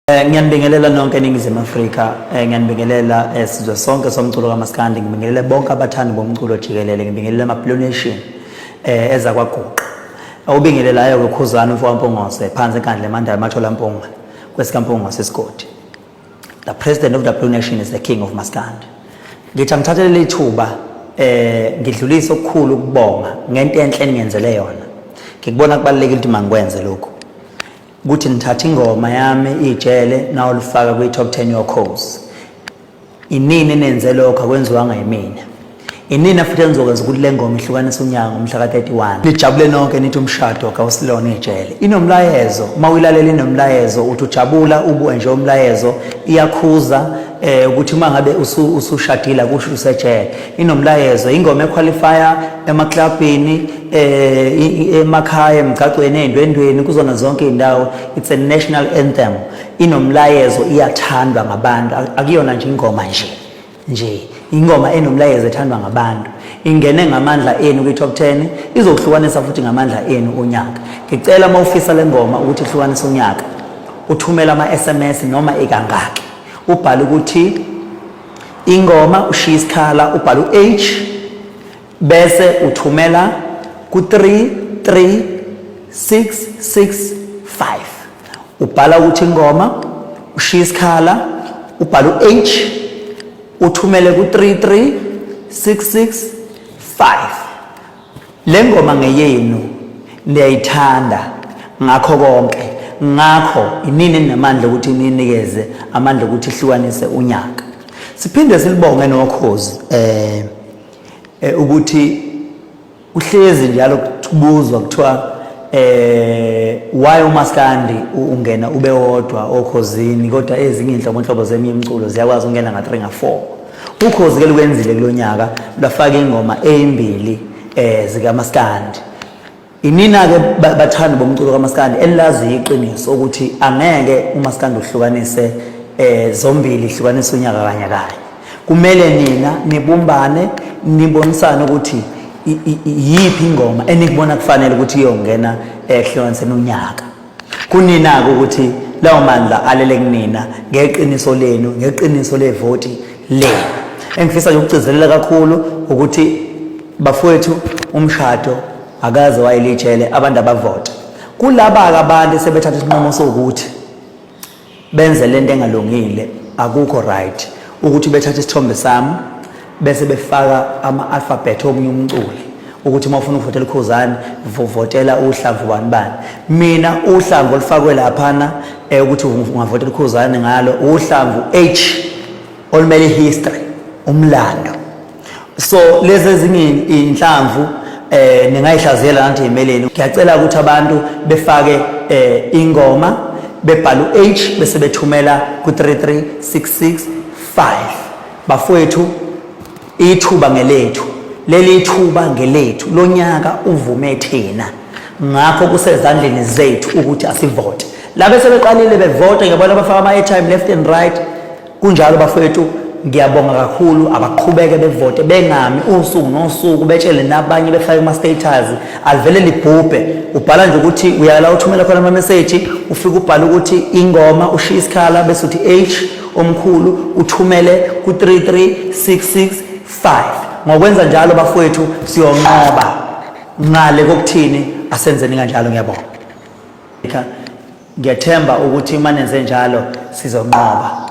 Ngiyanibingelela nonke eNingizimu Afrika, ngiyanibingelela sizwe sonke somculo kaMaskandi, ngibingelele bonke abathandi bomculo jikelele, ngibingelele ama-Blue Nation ezakwaGuqa. Ubingelelayo ke Khuzani umfo kaMpungose phansi eNkandla eMandala eMathola Mpunga kwesikaMpungose isigodi. The president of the Blue Nation is the king of Maskandi. Ngithi angithathe leli thuba ngidlulise okukhulu ukubonga ngento enhle eningenzele yona. Ngikubona kubalulekile ukuthi mangikwenze lokhu. Ukuthi nithathe ingoma yami ijele nawulifaka kwi-top 10 yokhozi. Inini enenze lokho akwenziwanga yimina. Inina futhi enizokwenza ukuthi le ngoma ihlukanise unyaka ngomhla ka-31. Nijabule nonke nithi umshado kawusilona ijele. Inomlayezo, uma uyilalela inomlayezo uthi ujabula ubuke nje umlayezo iyakhuza ukuthi uma ngabe usushadile akusho usejele. Inomlayezo, ingoma equalifya emaklabhini, emakhaya, emgcagcweni, ey'ndwendweni, kuzona zonke iy'ndawo. It's a national anthem. Inomlayezo, iyathandwa ngabantu. Akuyona nje ingoma nje. Nje ingoma enomlayezo ethandwa ngabantu. Ingene ngamandla enu kwi-top 10, izokuhlukanisa futhi ngamandla enu unyaka. Ngicela uma ufisa le ngoma ukuthi ihlukanise unyaka, uthumele ama-SMS noma ikangaki. Ubhale ukuthi ingoma, ushiye isikhala, ubhale u-H, bese uthumela ku-33665. Ubhala ukuthi ingoma, ushiye isikhala, ubhale u-H, uthumele ku-33665. Le ngoma ngeyenu, niyayithanda ngakho konke. Ngakho inini enamandla ukuthi ninikeze amandla ukuthi ihlukanise unyaka. Siphinde silibonge nokhozi ukuthi kuhlezi njalo kubuzwa kuthiwa why umaskandi ungena ube wodwa okhozini, kodwa ezinye inhlobonhlobo zeminye imiculo ziyakwazi ukungena nga-3 nga-4. Ukhozi ke lukwenzile kulonyaka, lwafaka ingoma ezimbili zikamaskandi. Inina ke bathandi bomculo kamaskandi enilaziyo iqiniso ukuthi angeke umaskandi uhlukanise zombili, ihlukanise unyaka kanye kanye. Kumele nina nibumbane nibonisane ukuthi yiphi ingoma enikubona kufanele ukuthi iyongena ehlukaniseni unyaka. Kunina-ke ukuthi lawo mandla alele kunina ngeqiniso lenu, ngeqiniso levoti lenu. Engifisa nje ukugcizelela kakhulu ukuthi bafowethu, umshado akaze wayelijele, abantu abavota. Kulaba-ke abantu sebethatha isinqumo sokuthi benze lento engalungile, akukho right ukuthi bethathe isithombe sami bese befaka ama-alphabet omunye umculi ukuthi uma ufuna ukuvotela uKhuzani votela uhlamvu bani bani. Mina uhlamvu olufakwe laphana ukuthi ungavotela uKhuzani ngalo uhlamvu H olumele history, umlando. So lezi ezinye inhlamvu ningayihlaziyela nathi imeleni. Ngiyacela ukuthi abantu befake ingoma, bebhale u-H bese bethumela ku-33665. Bafowethu, ithuba ngelethu, leli ithuba ngelethu, lonyaka uvume thina, ngakho kusezandleni zethu ukuthi asivote. Laba sebeqalile bevota, ngiyabona bafaka ama-airtime left and right. Kunjalo bafowethu, ngiyabonga kakhulu, abaqhubeke bevote bengami usuku nosuku, betshele nabanye, befake kuma-status, alivele libhubhe. Ubhala nje ukuthi uyala uthumela khona ama-message, ufike ubhale ukuthi ingoma, ushiye isikhala bese uthi H omkhulu, uthumele ku-33665. Ngokwenza njalo bafowethu siyonqoba. Ngale kokuthini, asenzeni kanjalo. Ngiyabonga. Ngiyathemba ukuthi uma nenze njalo sizonqoba.